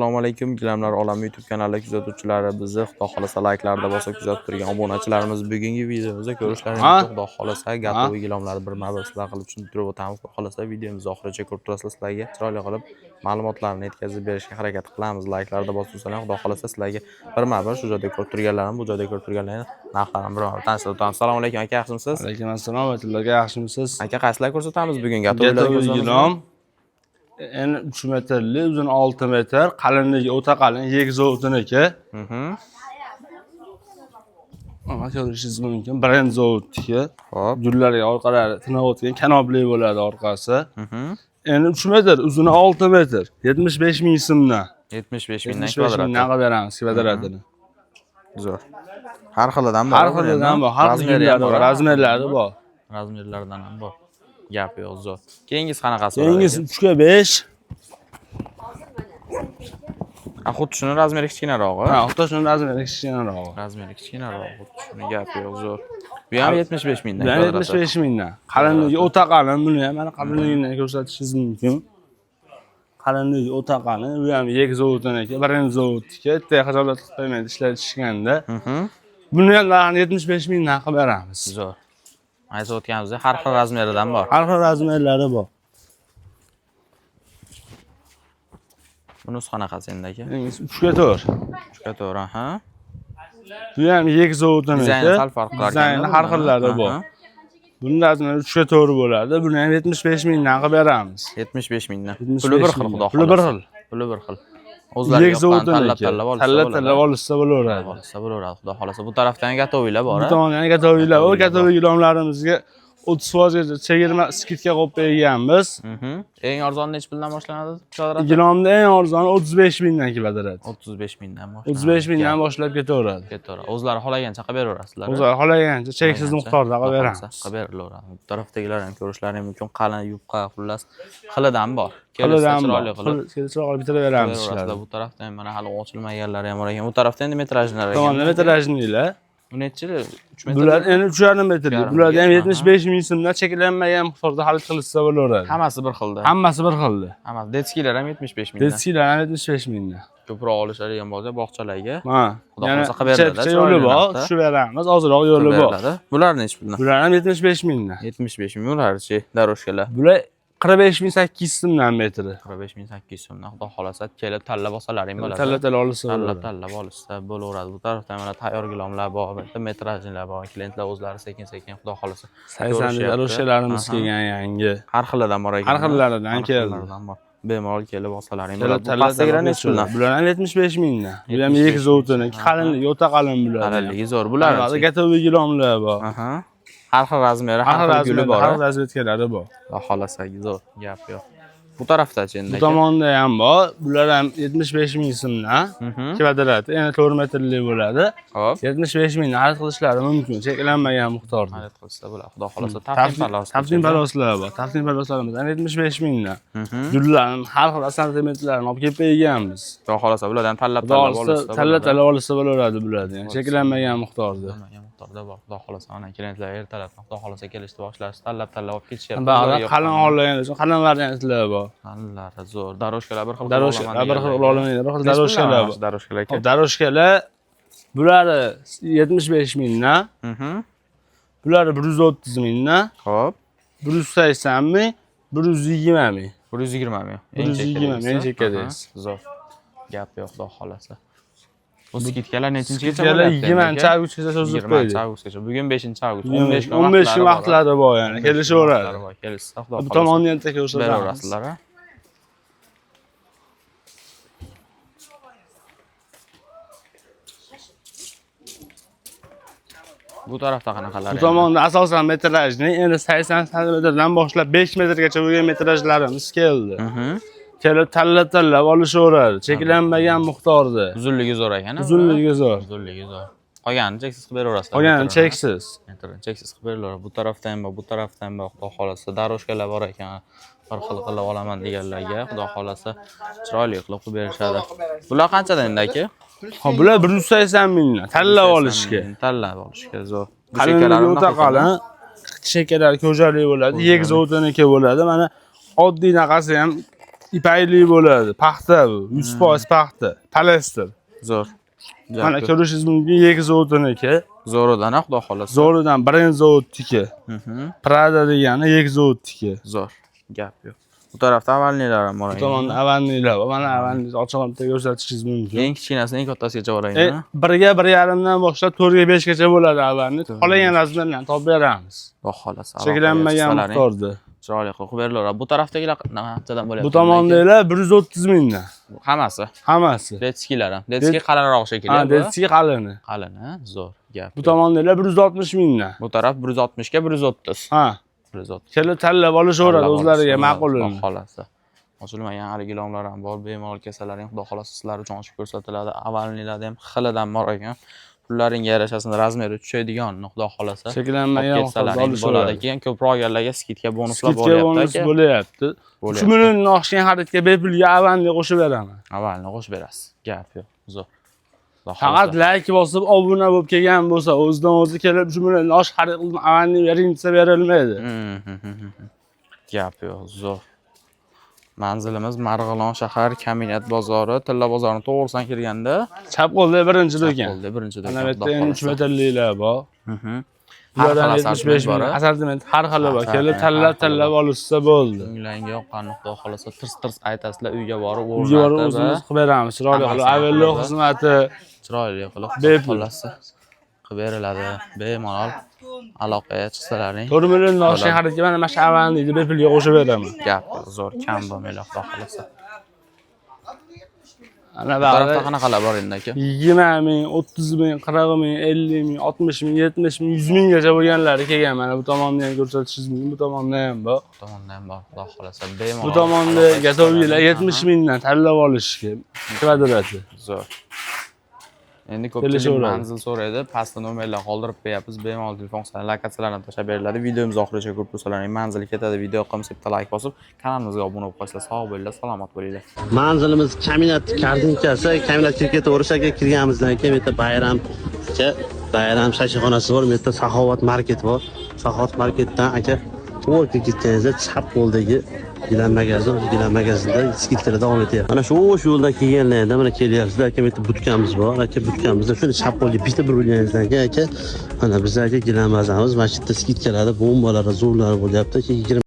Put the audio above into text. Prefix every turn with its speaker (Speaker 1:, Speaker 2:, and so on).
Speaker 1: Assalomu alaykum, Gilamlar olami YouTube kanali kuzatuvchilari, bizni Xudo xolasa layklarda bosib kuzatib turgan obunachilarimiz, bugungi videomizda ko'rishlaringiz mumkin. Xudo xolasa готовый gilamlarni birma-bir sizlar qilib tushuntirib o'tamiz. Xudo xolasa videomizni oxirigacha ko'rib turasizlar, sizlarga chiroyli qilib ma'lumotlarni yetkazib berishga harakat qilamiz. Layklarda bosib tursanglar, Xudo xolasa sizlarga birma-bir shu joyda ko'rib turganlarim, bu joyda ko'rib turganlarim narxlarini birma-bir tanishtirib o'tamiz. Assalomu alaykum aka, yaxshimisiz?
Speaker 2: Alaykum assalom, aka, yaxshimisiz?
Speaker 1: Aka, qaysilar ko'rsatamiz bugun? Готовый lar
Speaker 2: Готовый
Speaker 1: ko'rsatamiz.
Speaker 2: Gilom eni 3 metrli, uzun 6 metr, qalinligi o'ta qalin, Yek zavodiniki. Mana ko'rishingiz mumkin, brend zavodniki. Gullarga orqalari tinib o'tgan, kanopli bo'ladi orqasi. Eni 3 metr, uzuni 6 metr, 75 ming so'mdan.
Speaker 1: 75 mingdan
Speaker 2: 75
Speaker 1: kvadrat.
Speaker 2: Mingdan qilib beramiz kvadratini.
Speaker 1: Zo'r. Har xilidan bor.
Speaker 2: Har xilidan bor, har xil
Speaker 1: Razmeri ham
Speaker 2: gullari bor,
Speaker 1: bor,
Speaker 2: razmerlari bor.
Speaker 1: Razmerlaridan ham bor. Gap yo'q, zo'r. Keyingisi qanaqasi bo'ladi
Speaker 2: Keyingisi
Speaker 1: aka?
Speaker 2: 3 ga 5.
Speaker 1: Ha, xuddi shuni razmeri kichkinarog'i.
Speaker 2: Ha, xuddi shuni razmeri kichkinarog'i.
Speaker 1: Razmeri kichkinarog'i, xuddi shuni, gap yo'q, zo'r. Bu ham 75 mingdan
Speaker 2: Bu ham
Speaker 1: kvadrati.
Speaker 2: 75 mingdan. Qalinligi o'ta qalin, buni ham mana qalinligidan ko'rsatishingiz mumkin. Qalinligi o'ta qalin, bu ham Yek zavodiniki, brend zavodniki. Bitta xijolat qilib qo'ymaydi ishlatishganda. Buni ham narxini 75 mingdan qilib beramiz.
Speaker 1: Zo'r. Aytib o'tganimizdek, har xil razmeridan bor.
Speaker 2: Har xil razmerlari bor.
Speaker 1: Bunisi qanaqasi endi aka?
Speaker 2: Keyingisi 3 ga 4.
Speaker 1: 3 ga 4, aha.
Speaker 2: Bu ham Yek zavodiniki.
Speaker 1: Dizayni sal farq qilar ekan.
Speaker 2: Dizayni har xillari bor. Buni razmeri 3 ga 4 bo'ladi. Buni ham 75 mingdan qilib beramiz.
Speaker 1: 75 mingdan.
Speaker 2: 75
Speaker 1: Puli bir xil,
Speaker 2: mingdan.
Speaker 1: Xudo
Speaker 2: Puli bir
Speaker 1: xohlasa.
Speaker 2: xil.
Speaker 1: Puli bir xil. O'zlari
Speaker 2: Yek
Speaker 1: yoqqan
Speaker 2: zavodiniki.
Speaker 1: tanlab tanlab olsa
Speaker 2: Tanlab
Speaker 1: bo'ladi.
Speaker 2: tanlab olishsa bo'laveradi.
Speaker 1: Olsa bo'laveradi, Xudo xolasa. Bu tarafdan ham готовый lar bor,
Speaker 2: Bu
Speaker 1: a?
Speaker 2: tomondan готовый lar bor.
Speaker 1: Готовый lar bor.
Speaker 2: Готовый gilomlarimizga 30% chegirma скидка qo'yib berganmiz.
Speaker 1: Eng arzoni nechi puldan boshlanadi kvadrat?
Speaker 2: Gilomda eng arzoni 35 mingdan kvadrat.
Speaker 1: 35 mingdan boshlanadi.
Speaker 2: 35 mingdan boshlab ketaveradi.
Speaker 1: Ketaveradi. O'zlari xohlagancha qilib beraverasizlar.
Speaker 2: O'zlari xohlagancha cheksiz miqdorda qilib beramiz.
Speaker 1: Qilib berilaveradi. Bu tarafdagilar ham ko'rishlari mumkin. Qalin, yupqa, xullas xilidan bor. Kelsa
Speaker 2: Xilidan bor.
Speaker 1: chiroyli qilib
Speaker 2: Kelsa chiroyli bitirib beramiz
Speaker 1: beraverasizlar.
Speaker 2: ishlarni.
Speaker 1: Bu tarafda ham mana hali ochilmaganlari ham bor ekan. Bu tarafda endi metrajlar
Speaker 2: Bu
Speaker 1: ekan.
Speaker 2: tomonda метражный lar.
Speaker 1: Bu nechi? 3 metr.
Speaker 2: Bular endi 3,5 metrli.
Speaker 1: 3,5
Speaker 2: Bularda ham
Speaker 1: aha.
Speaker 2: 75 ming so'mdan cheklanmagan miqdorda xarid qilishsa bo'laveradi.
Speaker 1: Hammasi bir xilda.
Speaker 2: Hammasi bir xilda.
Speaker 1: Hammasi. Детский lar ham 75 mingdan.
Speaker 2: Детский lar ham 75 mingdan.
Speaker 1: Ko'proq olishadigan bo'lsa bog'chalarga
Speaker 2: Ha.
Speaker 1: Xudo
Speaker 2: Yana
Speaker 1: xohlasa qilib beriladi,
Speaker 2: picha yo'li
Speaker 1: chiroyli
Speaker 2: bor,
Speaker 1: narxda.
Speaker 2: tushib beramiz, ozroq yo'li bor.
Speaker 1: beriladi. Bular nechi puldan?
Speaker 2: Bular ham 75 mingdan.
Speaker 1: 75 ming ularchi дорожка lar.
Speaker 2: Bular 45 800 so'mdan metri.
Speaker 1: 45 800 so'mdan, Xudo xolasa kelib tanlab olsalaring bo'ladi.
Speaker 2: Tanlab tanlab olsa
Speaker 1: Tanlab
Speaker 2: bo'ladi.
Speaker 1: tanlab olishsa bo'laveradi. Bu tarafda mana tayyor gilomlar bor, bitta метражный lar bor. Klientlar o'zlari sekin-sekin Xudo xolasa
Speaker 2: 80
Speaker 1: ko'rishyapti.
Speaker 2: дорожка larimiz kelgan yangi.
Speaker 1: Har xilidan bor ekan.
Speaker 2: Har xillaridan
Speaker 1: Har
Speaker 2: keldi.
Speaker 1: xillaridan bor. Bemalol kelib olsalaring
Speaker 2: Tanlab
Speaker 1: bo'ladi. Bu
Speaker 2: tanlab
Speaker 1: pastdagilar nechi puldan?
Speaker 2: Bular ham 75 mingdan. Bular ham
Speaker 1: 75
Speaker 2: Yek zavodiniki. Qalinligi o'ta qalin bular.
Speaker 1: Qalinligi zo'r. Bular
Speaker 2: Bular готовый gilomlar bor.
Speaker 1: Aha. Har xil razmeri,
Speaker 2: Har
Speaker 1: har
Speaker 2: xil
Speaker 1: xil guli
Speaker 2: razmerda,
Speaker 1: bor.
Speaker 2: har xil разведка lari bor.
Speaker 1: Xudo xolasa zo'r, gap yo'q. Bu tarafdachi endi
Speaker 2: Bu
Speaker 1: aka?
Speaker 2: tomonda ham bor. Bular ham 75 ming so'mdan. Kvadrati endi 4 metrli bo'ladi. 75 mingdan xarid qilishlari mumkin, cheklanmagan miqdorda.
Speaker 1: Xarid qilsa bo'ladi. Xudo xolasa taftin palos.
Speaker 2: Taftin paloslar bor. Taftin paloslarimiz ham 75 mingdan. Gullarni har xil assortimentlarini olib kelib qo'yganmiz.
Speaker 1: Xudo xolasa bulardan tanlab
Speaker 2: Xudo
Speaker 1: tanlab
Speaker 2: xohlasa
Speaker 1: olishsa
Speaker 2: tanlab
Speaker 1: bo'ladi.
Speaker 2: tanlab olishsa bo'laveradi bularni. Ham cheklanmagan miqdorda.
Speaker 1: Cheklanmagan miqdorda bor. Xudo xolasa mana klientlar ertalabdan Xudo xolasa kelishni boshlashdi, tanlab tanlab olib ketishyapti.
Speaker 2: Ba'zan
Speaker 1: Ularga
Speaker 2: qalin
Speaker 1: yoqqan
Speaker 2: xohlagan uchun qalin variantlar bor.
Speaker 1: Qalinlari zo'r. Дорожка lar bir xil
Speaker 2: Дорожка bir xil ololmaydi, bir xil
Speaker 1: дорожка lar
Speaker 2: дорожка lar bor.
Speaker 1: Дорожка lar aka.
Speaker 2: Hop, дорожка lar bulari 75 mingdan, bulari 130 mingdan,
Speaker 1: Hop.
Speaker 2: 180 ming, 120 ming.
Speaker 1: 120 ming.
Speaker 2: 120 ming, eng chekkadagi.
Speaker 1: Aha, zo'r. Gap yo'q, Xudo xolasa. Bu скидка lar nechinchigacha
Speaker 2: Скидка lar
Speaker 1: bo'lyapti endi
Speaker 2: 20
Speaker 1: aka?
Speaker 2: Avgustgacha cho'zilib qo'ydik.
Speaker 1: 20 avgustgacha. Bugun 5 avgust. 15 kun
Speaker 2: 15 kun
Speaker 1: vaqtlari
Speaker 2: vaqtlari bor yani,
Speaker 1: bor.
Speaker 2: kelishaveradi.
Speaker 1: Vaqtlari bor. Kelishsa Xudo
Speaker 2: Bu
Speaker 1: xolasa
Speaker 2: tomonni ham ko'rsatamiz.
Speaker 1: beraverasizlar. A? Bu tarafda qanaqalar?
Speaker 2: Bu tomonda asosan метражный, endi 80 santimetrdan boshlab 5 metrgacha bo'lgan metrajlarimiz keldi. Kelib tanlab tanlab olishaveradi, cheklanmagan miqdorda.
Speaker 1: Uzunligi zo'r ekan. A?
Speaker 2: Uzunligi zo'r.
Speaker 1: Uzunligi zo'r. Qolganini cheksiz qilib beraverasizlar.
Speaker 2: Qolgani
Speaker 1: Metrini.
Speaker 2: cheksiz.
Speaker 1: Metrini cheksiz qilib berilaveradi. Bu tarafda ham bor, bu tarafda ham bor. Xudo xolasa дорожка lar bor ekan. Bir xil qilib olaman deganlarga Xudo xolasa chiroyli qilib qilib berishadi. Bular qanchadan endi aka?
Speaker 2: Hop, bular 180 mingdan tanlab olishga.
Speaker 1: Tanlab olishga zo'r. Bu
Speaker 2: Qalinligi
Speaker 1: chekkalari
Speaker 2: o'ta
Speaker 1: bunaqa
Speaker 2: qalin, chekkalari ko'jarli bo'ladi, Yek zavodiniki bo'ladi. Mana oddiy naqasi ham Ipakli bo'ladi. Paxta bu. 100% paxta. Polester.
Speaker 1: Zo'r.
Speaker 2: Mana ko'rishingiz mumkin, Yegi zavodiniki.
Speaker 1: Zo'ridan, xudo xohlasa.
Speaker 2: Zo'ridan birinchi zavodniki. Prada degani Yegi zavodniki.
Speaker 1: Zo'r. Gap yo'q. Bu tarafda avalnilar ham bor.
Speaker 2: Bu tomonda avannilar bor. Mana avanni ochiq bitta ko'rsatishingiz mumkin.
Speaker 1: Eng kichkinasidan eng kattasigacha bor
Speaker 2: E,
Speaker 1: ekan.
Speaker 2: 1ga 1.5dan boshlab 4ga 5 gacha bo'ladi avanni. Xohlagan razmerlarni topib beramiz.
Speaker 1: Xudo xohlasa.
Speaker 2: Cheklanmagan miqdorda.
Speaker 1: Chiroyli qilib berilaveradi. Bu tarafdagilar qanchadan bo'lyapti?
Speaker 2: Bu tomondagilar 130 mingdan.
Speaker 1: Hammasi.
Speaker 2: Hammasi.
Speaker 1: Detskilar ham. Detski qalinroq shekilli.
Speaker 2: Ha,
Speaker 1: bu.
Speaker 2: detski qalini.
Speaker 1: Qalin, ha? Zo'r. Gap.
Speaker 2: Bu tomondagilar 160 mingdan.
Speaker 1: Bu taraf 160 ga 130.
Speaker 2: Ha,
Speaker 1: 130.
Speaker 2: kelib tanlab olishaveradi o'zlariga ma'qulini.
Speaker 1: Xudo xohlasa. Ochilmagan hali gilamlar ham bor, bemalol kelsalaring, xudo xohlasa sizlar uchun ochib ko'rsatiladi. Avalnilarda ham xilidan bor ekan. Pullaringga yarashasini razmeri tushadigan, xudo xohlasa.
Speaker 2: Cheklanmagan
Speaker 1: Olib
Speaker 2: miqdorda
Speaker 1: kelsalaring bo'ladi.
Speaker 2: olishaveradi.
Speaker 1: Keyin ko'proq olganlarga skidka bonuslar
Speaker 2: Skidka
Speaker 1: bo'lyapti
Speaker 2: bonus
Speaker 1: aka.
Speaker 2: bo'lyapti. 3
Speaker 1: Bo'lyapti.
Speaker 2: milliondan oshgan xaridga bepulga avanni qo'shib beraman.
Speaker 1: Avalni qo'shib berasiz. Gap yo'q. Zo'r. Xudo
Speaker 2: Faqat
Speaker 1: xohlasa.
Speaker 2: like bosib obuna bo'lib kelgan bo'lsa, o'zidan o'zi kelib 3 milliondan oshiq xarid qilib avanni bering desa berilmaydi.
Speaker 1: Gap yo'q, zo'r. Manzilimiz Marg'ilon shahar Kaminat bozori, Tilla bozorini to'g'risidan kirganda
Speaker 2: Chap qo'lda birinchi do'kon.
Speaker 1: qo'lda birinchi do'kon.
Speaker 2: Mana bu
Speaker 1: Xudo
Speaker 2: yerda endi 3
Speaker 1: xohlasa.
Speaker 2: metrliklar bor.
Speaker 1: Har
Speaker 2: Bulardan
Speaker 1: xil
Speaker 2: 75
Speaker 1: assortiment
Speaker 2: ming
Speaker 1: bor, a?
Speaker 2: assortiment har xili bor. Kelib
Speaker 1: Assortiment
Speaker 2: tanlab
Speaker 1: har xili
Speaker 2: tanlab
Speaker 1: bor.
Speaker 2: olishsa bo'ldi.
Speaker 1: Ko'nglangga yoqqan xudo xohlasa tirs tirs aytasizlar, uyga borib
Speaker 2: Uyga borib
Speaker 1: o'rnatib,
Speaker 2: o'zimiz qilib beramiz. Chiroyli qilib,
Speaker 1: Hammasini
Speaker 2: avello
Speaker 1: qilib.
Speaker 2: xizmati
Speaker 1: chiroyli qilib xudo
Speaker 2: Bepul.
Speaker 1: xohlasa qilib beriladi. Bemalol aloqaga chiqsalaring.
Speaker 2: 4 milliondan oshgan xaridga mana shu avanni bepulga qo'shib beraman.
Speaker 1: Gap yo'q, zo'r, kam bo'lmaydi xudo xohlasa.
Speaker 2: Ana
Speaker 1: Bu tarafda
Speaker 2: bag'ri
Speaker 1: qanaqalar bor endi aka?
Speaker 2: 20 ming, 30 ming, 40 ming, 50 ming, 60 ming, 70 ming, 100 minggacha bo'lganlari kelgan. Mana bu tomonni ham ko'rsatishingiz mumkin, bu tomonda ham bor.
Speaker 1: Bu tomonda ham bor, xudo xohlasa. Bemalol.
Speaker 2: Bu tomonda
Speaker 1: aloqaga
Speaker 2: gatoviylar
Speaker 1: chiqsalaring.
Speaker 2: 70 mingdan tanlab olishga kvadrati.
Speaker 1: Zo'r. Endi ko'pchilik
Speaker 2: Kelishaveradi.
Speaker 1: manzil so'raydi. Pastda nomerlar qoldirib qo'yapmiz. Bemalol telefon qilsalar, lokatsiyalarni tashlab beriladi. Videomiz oxirigacha ko'rib tursalaring manzili ketadi. Video qilmasa bitta like bosib, kanalimizga obuna bo'lib qo'ysalar, sog' bo'linglar, salomat bo'linglar.
Speaker 3: Manzilimiz Kaminat korzinkasi, Kaminat kirib ketaverish aka kirganimizdan keyin bu yerda bayram aka, bayram shashixonasi bor, bu yerda Saxovat market bor. Saxovat marketdan aka to'g'ri kirib ketganingizda chap qo'ldagi gilam magazin, o'sha gilam magazinda skidkalar davom etyapti. Mana shu yo'ldan kelganlarda mana kelyapsizlar aka, bu yerda butkamiz bor. Aka butkamizda shuni chap qo'lga bitta burilganingizdan keyin aka, mana biz aka gilam mazamiz, mana shu yerda skidkalarda bombalari, zo'rlari bo'lyapti. Aka 20